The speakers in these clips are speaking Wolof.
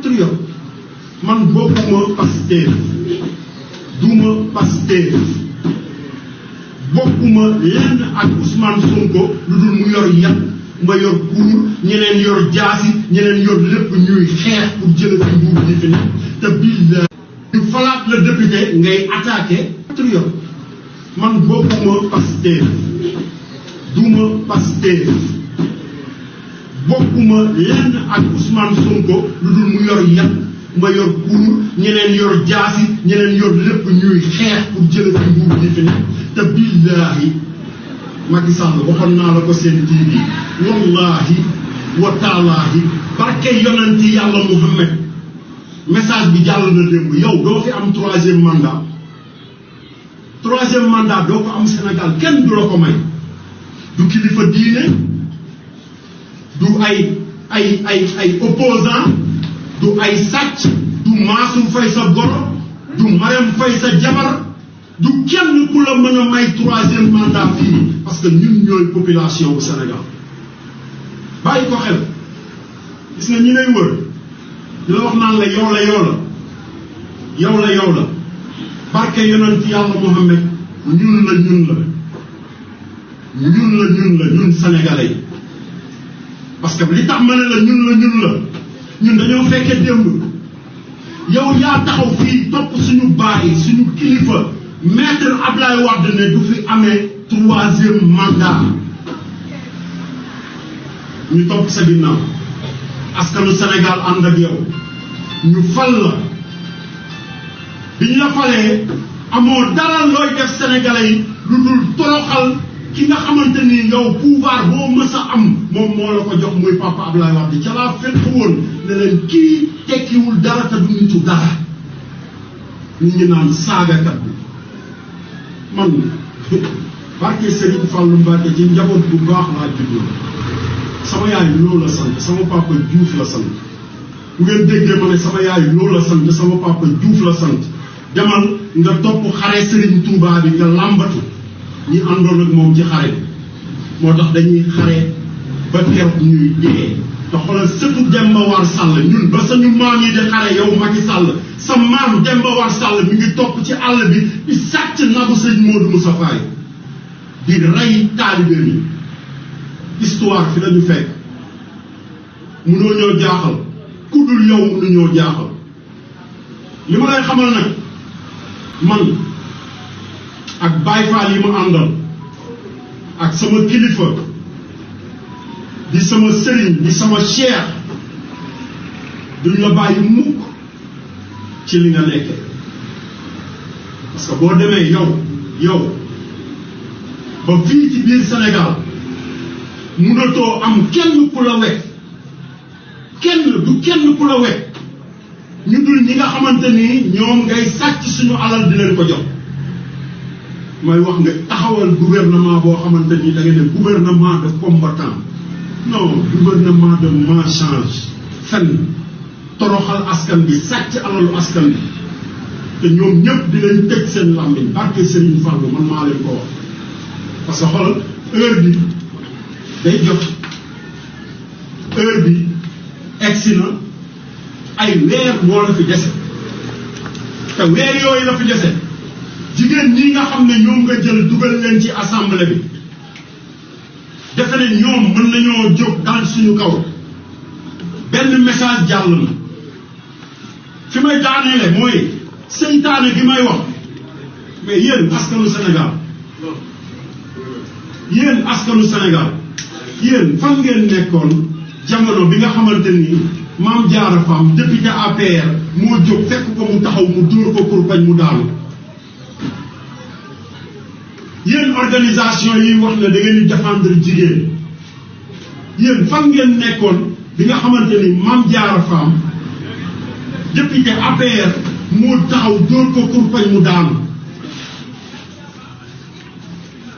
patriote man bokkuma Pastef duma Pastef bokkuma lenn ak Ousmane Sonko lu dul mu yor yat ma yor kuur ñeneen yor jaasi ñeneen yor lépp ñuy xeex pour jële fi nguur gi fi ne te billahi ñu falaat la député ngay attaqué patriote man bokkuma Pastef duma Pastef bokkuma lenn ak Ousmane Sonko lu dul mu yor yat ma yor kuur ñeneen yor jaasi ñeneen yor lépp ñuy xeex pour jële fi nguur gi fi ne te billahi Macky Sall waxoon naa la ko seen TV wallahi wa taalaahi barke yonenti yàlla Muhammad message bi jàll na démb yow doo fi am troisième mandat doo ko am Sénégal kenn du la ko may du kilifa diine du ay opposant du ay sàcc du Mansour Faye sa goro du Marème Faye sa jabar du kenn ku la mën a may troisième mandat fii parce que ñun ñooy population bu Sénégal bàyyi ko xel gis nga ñi lay wër di la wax naan la yow la barke yonent yàlla Muhammad ñun sénégalais yi parce que li tax ma ne la ñun dañoo fekke démb yow yaa taxaw fii topp suñu baay suñu kilifa maître Abdoulaye Wade ne du fi amee troisième mandat ñu topp sa ginnaaw askanu Sénégal ànd ak yow ñu fal la bi ñu la falee amoo dara looy def sénégalais yi lu dul toroxal ki nga xamante ni yow pouvoir boo mës a am moom moo la ko jox muy papa Abdoulaye Wade ca laa fekk woon ne leen kii tekkiwul dara te du nitu dara nit ñi naan saagakat bi man barke Serigne Fallou Mbacké ci njaboot bu baax laa juddoo sama yaay loolu la sant sama papa Diouf la sant bu ngeen déggee ma ne sama yaay loolu la sant sama papa Diouf la sant demal nga topp xare Serigne Touba bi nga làmbatu ñi àndoon ak moom ci xare bi moo tax dañuy xare ba keroog ñuy dee te xoolal sëtu Demba War Sall ñun ba sañu maam yi di xare yow Macky Sall sa maam Demba War Sall mi ngi topp ci àll bi di sàcc nagu sëñ Modou Moussa Faye di rey taalibe yi histoire fi lañu fekk munoo ñoo jaaxal ku dul yow munu ñoo jaaxal li ma lay xamal nag man ak Baye Fall yi ma àndal ak sama kilifa di sama sëriñ di sama cheikh duñ la bàyyi mukk ci li nga nekkee parce que boo demee yow ba fii ci biir Sénégal munatoo am kenn ku la wekk kenn ku la wekk ñu dul ñi nga xamante ni ñoom ngay sàcc suñu alal di leen ko jox may wax nga taxawal gouvernement boo xamante ni da nga ne gouvernement de combattant non gouvernement de mensonge fen toroxal askan bi sàcc alalu askan bi te ñoom ñëpp dinañ tëj seen làmmiñ barke Serigne Fallou man maa leen ko wax parce que xoolal heure bi day jot heure bi egsi na ay weer moo la fi dese te weer yooyu la fi dese jigéen ñi nga xam ne ñoom nga jël dugal leen ci assemblée bi defe ne ñoom mën nañoo jóg dal suñu kaw benn message jàll na fi may daaneele mooy seytaane gi may wax mais yéen askanu Sénégal yéen fan ngeen nekkoon jamono bi nga xamante ni Mame Diarra Fam député APR moo jóg fekk ko mu taxaw mu dóor ko pour bañ mu daanu yéen organisation yi wax ne da ngeen di défendre jigéen yéen fan ngeen nekkoon bi nga xamante ni Mame Diarra Fam député APR moo taxaw dóor ko pour bañ mu daanu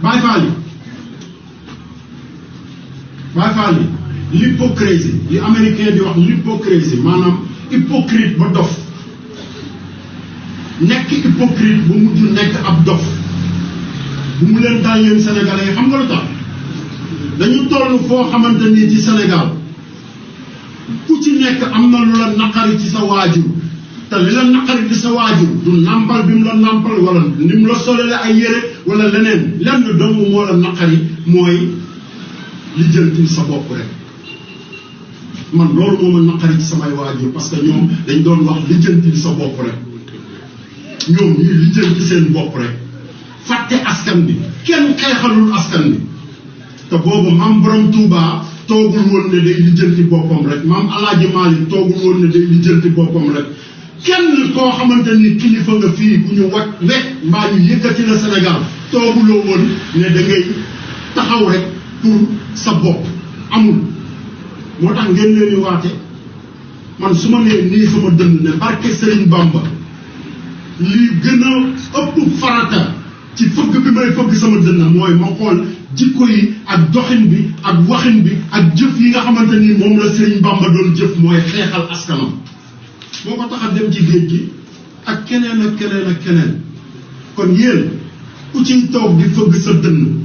Baye Fall yi l'hypocrisie li américain di wax l'hypocrisie maanaam hypocrite ba dof nekk hypocrite ba mujj nekk ab dof bu mu leen dal yéen sénégalais yi xam nga lu tax dañu toll foo xamante ni ci Sénégal ku ci nekk am na lu la naqari ci sa waajur te li la naqari ci sa waajur du nàmpal bi mu la nàmpal wala ni mu la solele ay yére wala leneen lenn dong moo la naqari mooy lijjantil sa bopp rek. man loolu moo ma naqari ci samay waajur parce que ñoom dañ doon wax lijjantil sa bopp rek ñoom ñuy lijjanti seen bopp rek fàtte askan bi kenn xeexalul askan bi te boobu maam Borom Touba toogul woon ne day lijjanti boppam rek maam Alaaji Maalik toogul woon ne day lijjanti boppam rek kenn koo xamante ni kilifa nga fii bu ñu wekk mbaa ñu yëkkati la Sénégal tooguloo woon ne da ngay taxaw rek pour sa bopp amul. moo tax ngeen leen di waate man su ma nee nii sama dënd ne barke Serigne Bamba lii gën a ëpp farata ci fëgg bi may fëgg sama dënn mooy ma xool jikko yi ak doxin bi ak waxin bi ak jëf yi nga xamante ni moom la Serigne Bamba doon jëf mooy xeexal askanam moo ko tax a dem ci géej gi ak keneen ak keneen ak keneen kon yéen ku ciy toog di fëgg sa dënn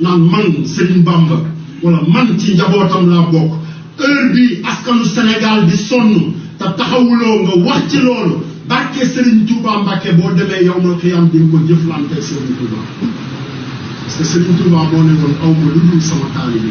naan man Serigne Bamba wala man ci njabootam laa bokk heure bi askanu Sénégal di sonn te taxawuloo nga wax ci loolu barke Serigne Touba Mbacke boo demee yow ma xiyam di nga ko jëflante Serigne Touba parce que Serigne Touba moo ne woon aw ma lu dul sama taalibe